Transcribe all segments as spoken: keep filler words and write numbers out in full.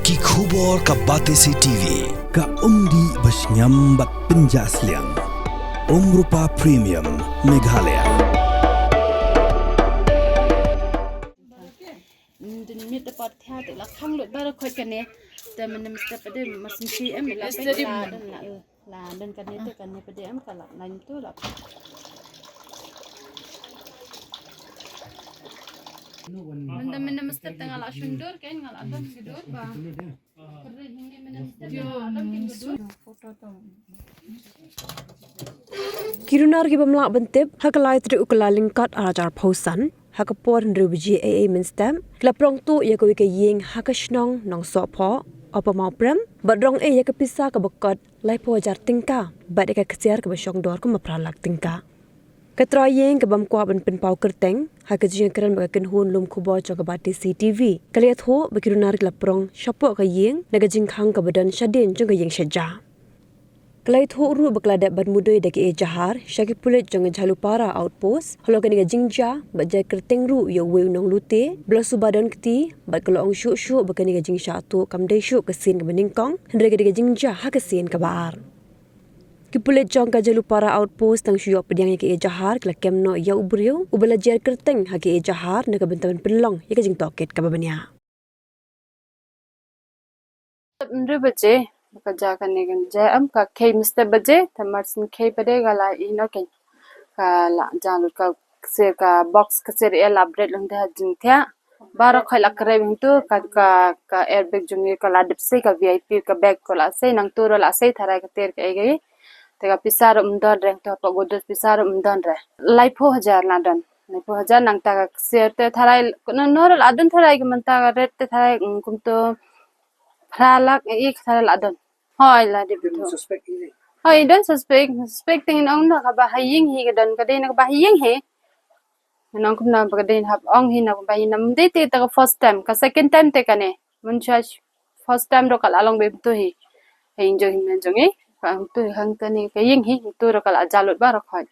Ki khubor ka Batesi TV. Ka umdih ba shngiam bad pynjah sliang. Umrupa Premium Meghalaya. Din mit da pat thia te la khang lut bara khoi kane. Te men mesti pada masih si em la pek la dan la eh. La dan kane te kane pada em ka la lain tu la. Menda menda mesti tengah la shundur kan ngala dan shundur ba. Ki runar ki bym lah ban tip ha ka lai tarik u Kyllalyngkot ar hajar arphew san ha ka por hynriew baje eiei mynstep ki la prong tuh ïa kawei ka ïing ha ka shnong Nongsohphoh, Upper Mawprem bad rong ei ïa ka pisa kaba kot laiphew hajar tyngka bad ïa ka ksiar kaba shong dor kumba phra lak tyngka. Ka trai ïing ka bym kwah ban pynpaw kyrteng ha ka jingïakren bad ka kynhun lum khubor jong ka Batesi TV ka la ïathuh ba ki runar ki la prong shapoh ka ïing na ka jingkhang kaba don shadien jong ka ïing shetja. Ka la ïathuh ruh ba ka la dep ban mudui da ka ejahar sha ki pulit jong ka Jhalupara Outpost halor kane ka jingjia bad jia kyrteng ruh ïa uwei u nonglute ba la suba don kti bad ka la ong shuh shuh ba kane ka jingshah tuh kam dei shuh ka sien kaba nyngkong hynrei ka dei ka jingjia ha ka sien kaba ar. Ki pulit jong ka Jhalupara Outpost tang shu ïoh pdiang ïa ka ejahar ki la kem noh ïa u briew uba la jia kyrteng ha ka ejahar na ka bynta ban pynlong ïa ka jingtohkit kaba bniah. Hynriew baje ka ja kane ka ja em ka khei mynstep baje te mar shen khei pat de ka la ïeh noh kein. Ka la ja lut ka ksiar ka box ksiar ïa la bret lang da jingthiah. Baroh khoit la kyrem hangtu ka ka ka airbag jong ngi ka la dep sei ka VIP ka bag ka la sei nangtu ruh la sei tharai ka ter ka ei ka ei. Te ka pisa ruh ym don re hangtu hapoh godown pisa ruh ym don re. Laiphew hajar la don. Laiphew hajar nangta ka ksiar te tharai no no ruh la don tharai ka mynta ka ret te tharai mm, kumtu phra lak ei ei tharai la don. Hoi la dep tu. Suspect hi. Hoi don suspect suspect te ngin ong na kaba ha ïing hi ka don ka dei na kaba ha ïing hi. Nang kumna ba ka dei hap ong hi na ba hi na mdei te ta ka first time ka second time te kane. Mun cha first time ro ka la long be tu hi. Hei jong hi men jong hi ka ang tu hi hang ta ni ka ïing hi tu ro ka la jalut ba ro khoi.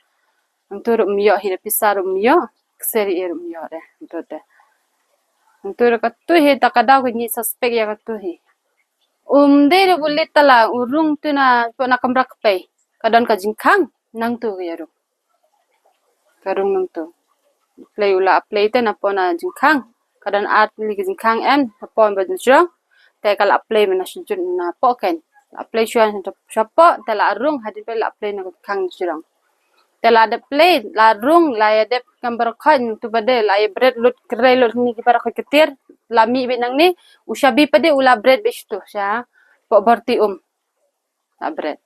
Ang tu ro myo hi da pisa ro myo kseri ro myo de tu te. Ang tu ro ka tu hi ta ka dau ka ni suspect ya ka tu hi. Um dei ro bulit tala urung tu na po na kamra kpei ka don ka jingkhang nang tu ka ya ro. Ka rung nangtu. Play u la play te na po na jingkhang. Ka don ar li ka jingkhang en na po ba jingshong. Te ka la play mena shujut na po ken. La play shuan shapo te la rung hadin pe la play na ka jingkhang shirong. Te la dep play la rung la ya dep kam bar khoi tu ba de la ya bret lut kre lut ni ki bar khoi ketir. La mi be nang ni u shabi pa de u la bret be shitu sha po borti um. La bret.